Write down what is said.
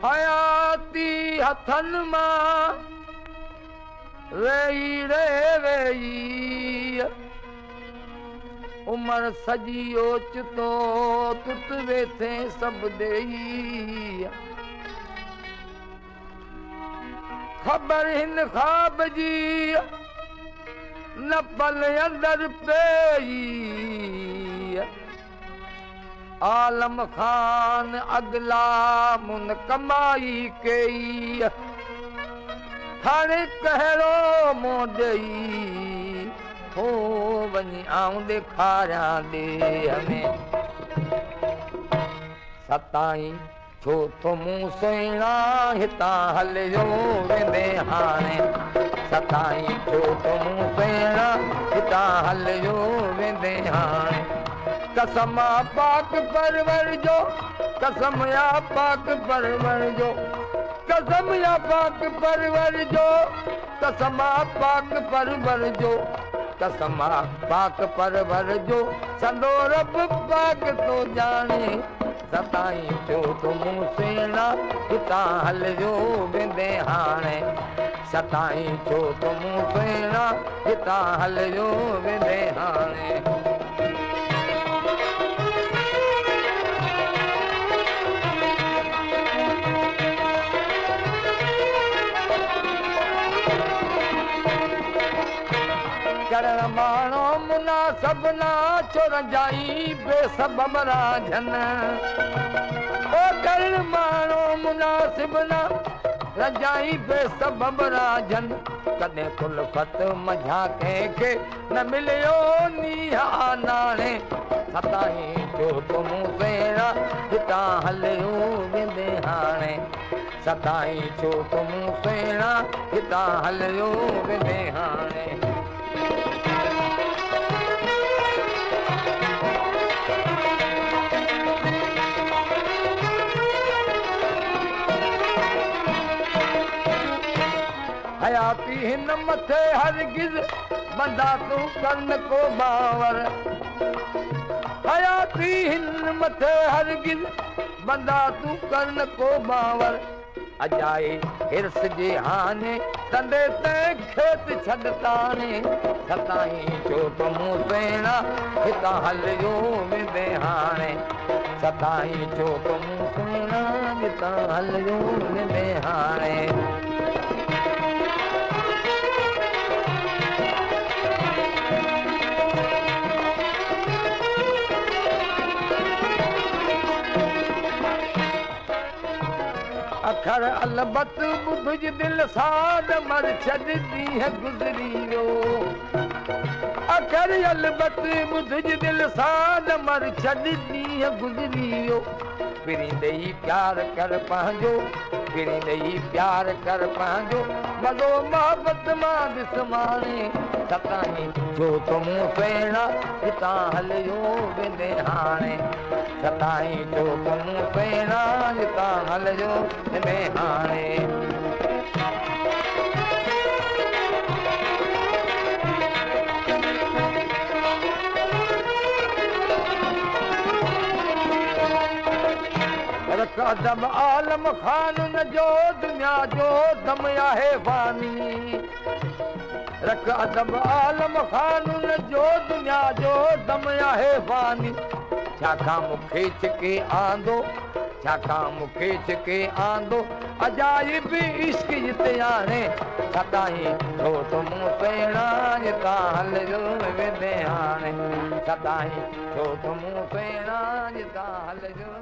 حياتي هٿن مان ويئي ري ويئي، عمر سڄي اوچتو تت ويٿين سڀ ڏيئي. خبر هن خواب جي نه پل اندر پيئي. عالم خان اڳلا مون ڪمائي ڪئي، هاڻي ڪهڙو منهن ڏيئي ٿو وڃي آئون ڏيکاريان ڏيهه ۾. ستائين ڇو ٿو مون سهڻا هتان هليو ويندين هاڻي. ستائين ڇو ٿو مون سهڻا هتان هليو ويندين هاڻي. قسم آ پاڪ پرور جو، قسم آ پاڪ پرور جو، قسم آ پاڪ پرور جو، قسم آ پاڪ پرور جو، قسم آ پاڪ پرور جو، سندو رب پاڪ ٿو ڄاڻي. ستائين ڇو ٿو مون سهڻا هتان هليو ويندين هاڻي. ستائين ڇو ٿو مون سهڻا هتان هليو ويندين هاڻي. ڪرڻ ماڻو مناسب نه ڇو رنجائين بي سبب رانجهن. او ڪرڻ ماڻو مناسب نه رنجائين بي سبب رانجهن. ڪڏهن ڪلفت منجهان ڪنهن کي نه مليو نينهن آ ناڻي. ستائين ڇو ٿو مون سهڻا هتان هليو ويندين هاڻي. ستائين ڇو ٿو مون سهڻا هتان هليو ويندين هاڻي. حياتي هن مٿي هرگز بندا تون ڪر نه ڪو باور. حياتي هن مٿي هرگز بندا تون ڪر نه ڪو باور. اجائي حرص جي هاڃي تندي تنهن کيت ڇڏ تاڻي. ستائين ڇو ٿو مون سهڻا هتان هليو ويندين هاڻي. ستائين ڇو ٿو مون سهڻا هتان هليو ويندين هاڻي. اکر البت ٻڌج دل سان ڏمر ڇڏ ڏينهن گذري ويو. اکر البت ٻڌج دل سان ڏمر ڇڏ ڏينهن گذري ويو. پرين ڏيئي پيار ڪر پنهنجو، پرين ڏيئي پيار ڪر پنهنجو، مزو محبت مان ڏس ماڻي. ستائين ڇو ٿو مون سهڻا هتان هليو ويندين هاڻي. ستائين ڇو ٿو مون سهڻا هتان هليو ويندين هاڻي. رک ادب عالم خان جو دنيا جو دم آهي فاني. رک ادب عالم خان جو دنيا جو دم آهي فاني. ڇا کان مون کي ڇڪي آندو، ڇا کان مون کي ڇڪي آندو، عجائب عشق هتي آڻي. ستائين ڇو ٿو مون سهڻا هتان هليو ويندين هاڻي. ستائين ڇو ٿو مون سهڻا هتان هليو.